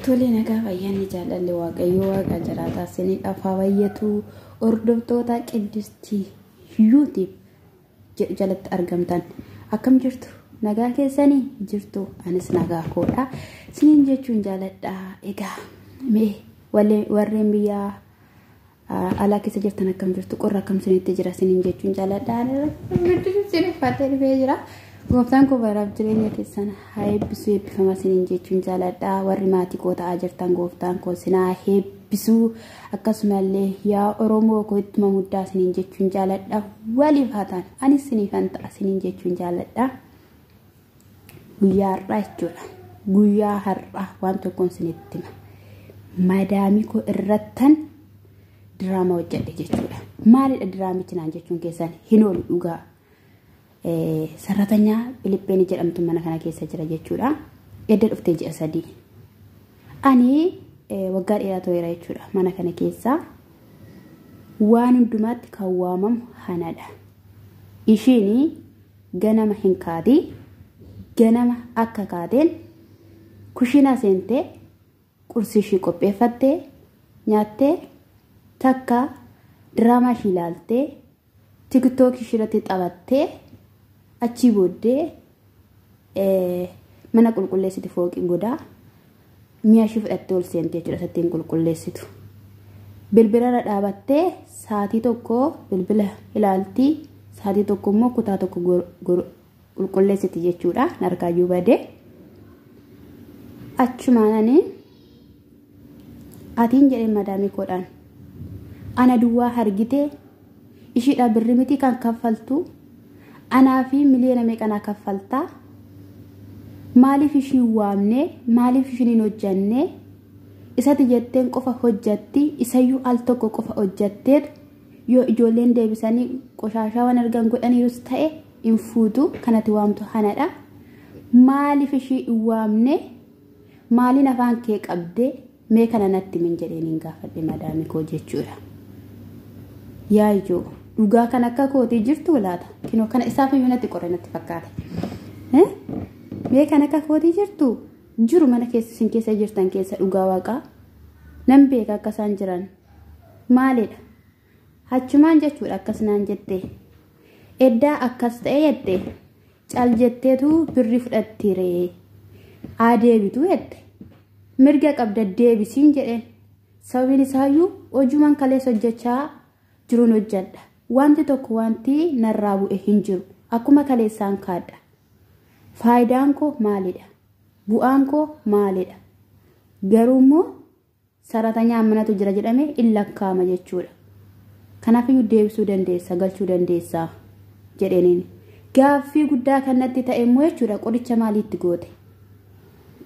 Tole nagaa fayyaanni jaalalli waaqayyoo waaqa jiraataa isiniidhaaf haa baay'atu. Hordoftoota Qiddistii YouTube jalatti argamtan akkam jirtu? Nagaa keessanii jirtu? Anis nagaa koodha. Isiniin jechuun jaaladha. Egaa mee warreen biyya alaa keessa jirtan akkam jirtu? Qorra akkam isinitti jira? Isiniin jechuun jaaladha. Isin uffatee dhufee jira. Gooftaan koo baraaf jireenya keessan haa eebbisu, eebbifama isiniin jechuun jaaladha. Warri maatii koo ta'aa jirtan gooftaan koo isin haa eebbisu. Akkasumallee yaa Oromoo koo ittuma muddaa isiniin jechuun jaaladha. Waliif haa ta'an anis isiniifan ta'a isiniin jechuun jaaladha. Guyyaa har'aa jechuudha. Guyyaa har'aa waan tokkoon isinitti hima. Madaamii koo irrattan diraamaa hojjedhe jechuudha. Maalidha diraamichi naan jechuun keessan hin oolu dhugaa. Sarratanyaa Filippeenii jedhamtu mana kana keessa jira jechuudha. Edda dhuftee ji'a 3. Ani waggaa dheeraa tureera jechuudha mana kana keessa. Waan hundumaatti kan waamamu hanadha. Ishiin ganama hin kaati. Ganama akka kaateen kushiinaa seentee qursii ishii qopheeffattee nyaattee takka diraamaa ishii ilaaltee tiktookii ishii irratti taphattee achii booddee mana qulqulleessiti fooqii godaa mi'a ishii fudhattee ol seentee jechuudha isattiin qulqulleessitu. Bilbila irra dhaabattee sa'aatii tokko bilbila ilaaltii sa'aatii tokko immoo kutaa tokko qulqulleessiti jechuudha. Narkaayyuu badee. Achumaan ani atiin jedheen madaamii koodhaan ana duwwaa argitee ishiidha birri miti kan kaffaltu anaa fi miliyoona meeqanaa kaffaltaa maaliif ishii waamne maaliif ishiin hin hojjanne isatti jetteen qofa hojjatti isayyuu al tokko qofa hojjatteetu yoo ijoolleen deebisanii qoshaashaa waan argan godhaniirus ta'e hin fuutu kanatti waamtu hanadha. Maaliif ishii hin waamne maaliin afaan kee qabdee mee kana natti min jedheen hin gaafadhe madaamii koo jechuudha. Yaa ijoo dhugaa kan akka kootii jirtu laata? Kinoo kana isaaf iyyuu natti qorre natti fakkaata. Mee kan akka kootii jirtu jiru mana keessa isin keessa jirtan keessa dhugaa waaqaa nan beeka akka isaan jiran maalidha? Achumaan jechuudha akkas naan jette. Eddaa akkas ta'e jette cal jetteetu birri fudhattiree adeebitu jette. Mirga qabda deebisiin jedheen. Sababiin isaayyuu hojumaan kaleessa hojjechaa jiruun hojjedha. Wanti tokko wanti narraa bu'e hin jiru. Akkuma kaleessaan kaadha. Faayidaan koo maalidha? Bu'aan koo maalidha? Garuu immoo saratanyaa manatu jira jedhamee hin lakkaa'ama jechuudha. Kanaafiyyuu deebisuu dandeessa, galchuu dandeessa jedheenin. Gaaffii guddaa kan natti ta'e immoo jechuudha qoricha maalii itti goote?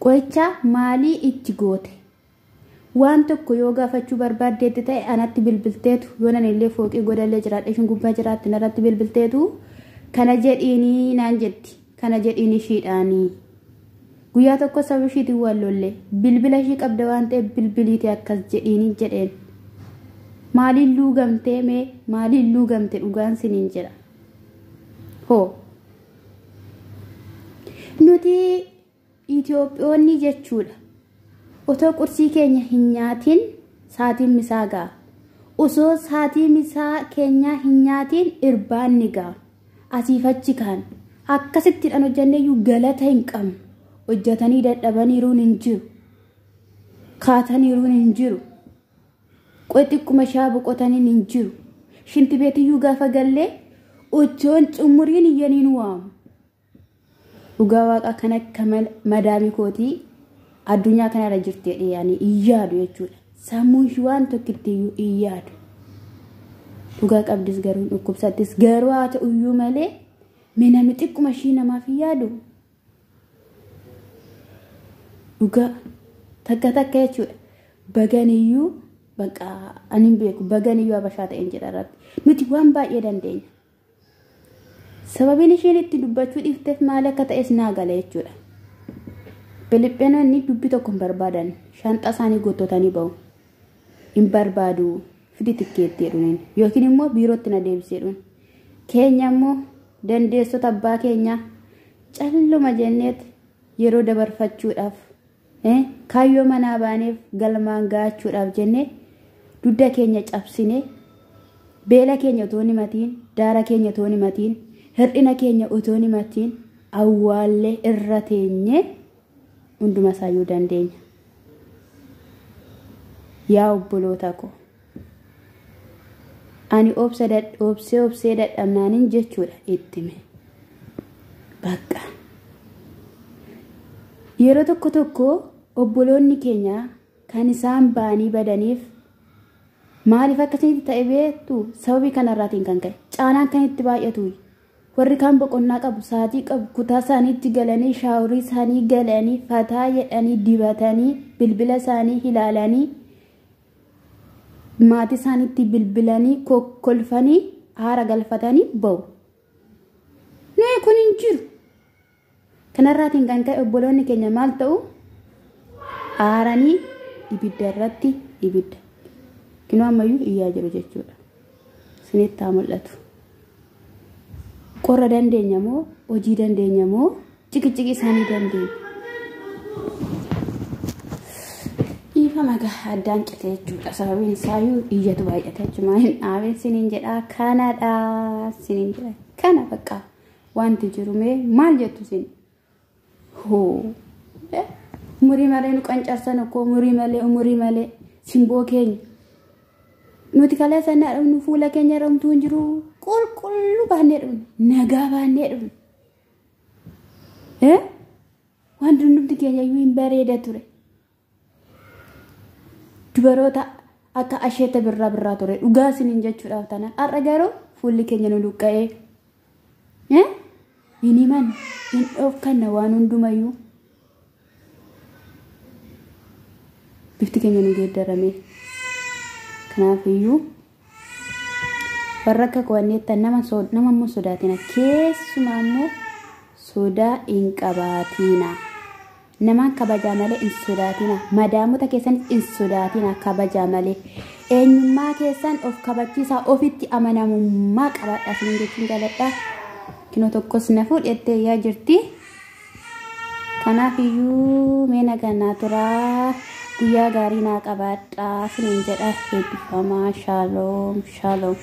Qoricha maalii itti goote? Waan tokko yoo gaafachuu barbaaddeetti ta'e anatti bilbilteetu yoo nan illee fooqii godallee jiraadhe ishiin gubbaa jiraatti narratti bilbilteetu kana jedhiinii naan jetti. Kana jedhiin ishiidhaanii. Guyyaa tokko saba ishiitiin wal lolle bilbila ishii qabda waan ta'eef bilbiliitee akkas jedhiinii jedheen. Maaliin luugamtee mee maaliin luugamte dhugaan siniin jedha. Hoo nuti Itoophiyoonni jechuudha. Otoo qursii keenya hin nyaatiin sa'aatiin misaa ga'a. Osoo sa'aatii misaa keenyaa hin nyaatiin irbaanni ga'a. Asiif achi kaan akkasittiidhaan hojjanneeyyuu galata hin qabnu. Hojjetanii dadhabaniiruun hin jiru. Kaataniiruun hin jiru. Xiqquma shaa boqotaniin hin jiru. Shinti beetiyyuu gaafa gallee ochoon xumuriin iyyaniin waamu. Dhugaa waaqa kan akka madaamii kootii addunyaa kanarra jirti jedhee ani hin yaadu jechuudha. Sammuun ishii waan tokkitti iyyuu hin yaadu. Dhugaa qabdis garuu dhukkubsattis garuu haa ta'u iyyuu malee mee namni xiqquma ishii namaaf hin yaadu. Dhugaa takka takka jechuudha. Baganiyyuu bakka ani hin beeku baganiyyuu habashaa ta'een jedha irratti. Nuti waan baay'ee dandeenya. Sababiin isheen itti dubbachuu dhiifteef maal akka ta'es naa gala jechuudha. Filippinoonni dubbii tokko hin barbaadan. Shanxaa isaanii guuttotanii bahu. Hin barbaadu fidi tikkeetti jedhuun yookiin immoo biirootti na deebisi jedhuun. Keenya immoo dandeessota abbaa keenyaa calluma jenneet yeroo dabarfachuudhaaf Kaayyoo manaa baaneef galmaan gaachuudhaaf jennee dugda keenya cabsine, beela keenya otoo hin himatiin, daara keenya otoo hin himatiin, hir'ina keenya otoo hin himatiin awwaallee irra teenyee hunduma isaayyuu dandeenya. Yaa obboloota ko, ani obsee obsee dadhabnaanin jechuudha ittime. Bakka yeroo tokko tokko obboloonni keenya kan isaan ba'anii badaniif maaliif akkasitti ta'e beektu? Sababii kanarraatiin kan ka'e caanaan kan itti baay'atu, warri kaan boqonnaa qabu, sa'aatii qabu, kutaa isaaniitti galanii shaaworii isaanii galanii fataa jedhanii dibatanii bilbila isaanii ilaalanii maatii isaaniitti bilbilanii kokkolfanii haara galfatanii ba'u. Nuyi kun hin jiru. Kanarraatiin kan ka'e obboloonni keenya maal ta'u? Aaranii ibidda irratti ibidda. Kinoo ammayyuu iyyaa jiru jechuudha. Isinitti haa mul'atu. Qorra dandeenya moo, hojii dandeenya moo, ciqiciqi isaanii dandeenya? Dhiifama gahaa addaan cite jechuudha. Sababiin isaayyuu iyyatu baay'ata jechuudha. Hin dhaabin siniin jedhaa, kanadha siniin jedha. Kana bakka wanti jiru mee maal jettu sin? Hoo! Umurii malee nu qancarsan koo, umurii malee, umurii malee simboo keenya. Nuti kaleessa innaa dhufnu fuula keenya irra homtuu hin jiru. Qulqulluu baannee dhufne, nagaa baannee dhufne. Wanti hundumti keenya iyyuu hin bareeda ture. Dubaroota akka asheeta birraa birraa ture dhugaa isiniin jechuudhaaf tana. Har'a garuu fuulli keenya nu luqqa'ee. Hin himan, hin dhoofkanna waan hundumayyuu. Bifti keenya nu geeddarame. Kanaafiyyuu warra akka qo'anneettan nama immoo sodaatina. Keessumaa immoo sodaa hin qabaatina. Namaan kabajaa malee hin sodaatina. Madaamota keessanis hin sodaatina kabajaa malee. Eenyummaa keessan of kabachiisaa, ofitti amanamummaa qabaadhaa isiniin jechuun jaaladha. Kinoo tokkos na fuudhettee yaa jirti. Kanaafiyyuu mee nagaan naa turaa. Guyyaa gaarii naa qabaadhaa isiniin jedha. Eebbifamaa. Shaaloom shaaloom.